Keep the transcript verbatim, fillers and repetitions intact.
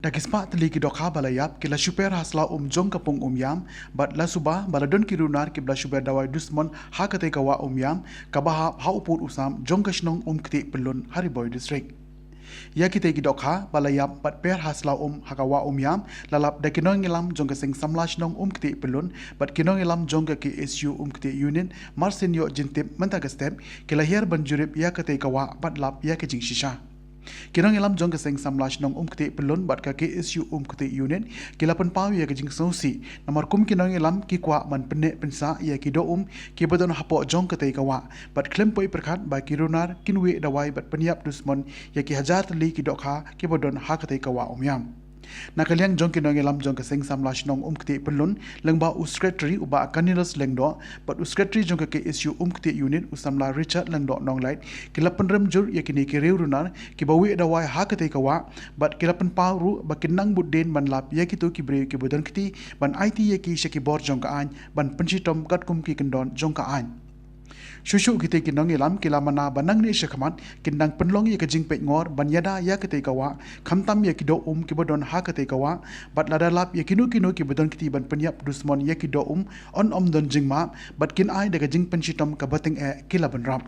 Da ki spah tylli ki dohkha ba la ïap ki la shu per ha sla um jong ka pung Umïam, bad la suba ba la don ki runar kiba la shu ber dawai dusmon ha katei ka wah Umïam, kaba hap ha u pud u sam jong ka shnong Umktieh Pyllun ha Ri Bhoi District. Ïa kitei ki dohkha ba la ïap bad per ha sla um ha ka wah Umïam la lap da ki nongïalam jong ka seng samla shnong Umktieh Pyllun bad ki nongïalam jong ka K S U Umktieh Unit. Mar shen ïoh jingtip mynta ka step, ki la hiar ban jurip ïa katei ka wah bad lap ïa ka jingshisha. Ki nongïalam jong ka seng samla shnong Umktieh Pyllun bad ka K S U Umktieh Unit ki la pynpaw ïa ka jingsngewsih, namar kum ki nongïalam ki kwah ban pynneh pynsah ïa ki doh um kiba don hapoh jong katei ka wah, bad khlem poi pyrkhat ba ki runar kin wieh dawai bad pynïap dusmon ïa ki hajar tylli ki dohkha kiba don ha katei ka wah Umïam. Na ka liang jong ki nongïalam jong ka seng samla shnong Umktieh Pyllun, lyngba u Secretary u Bah Kanilus Lyngdoh bad u Secretary jong ka K S U Umktieh Unit u samla Richard Lyngdoh Nonglait, ki la pynrem jur ïa kine ki riew runar kiba wieh dawai ha katei ka wah, bad ki la pynpaw ruh ba kin nang bud dien ban lap ïa kito ki briew kiba don kti ban aiti ïa ki sha ki bor jong ka aiñ ban pynshitom katkum ki kyndon jong ka aiñ. Shuh shuh kitei ki nongïalam ki la mana ba nangne shakhmat kin nang pynlong ïa ka jingpeitngor ban ïada ïa katei ka wah, khamtam ïa ki doh um kiba don ha katei ka wah, bad lada lap ïa kino kino kiba don kti ban pynïap dusmon ïa ki doh um, yn ym don jingmap bad kin ai da ka jingpynshitom kaba tyngeh ki la bynrap.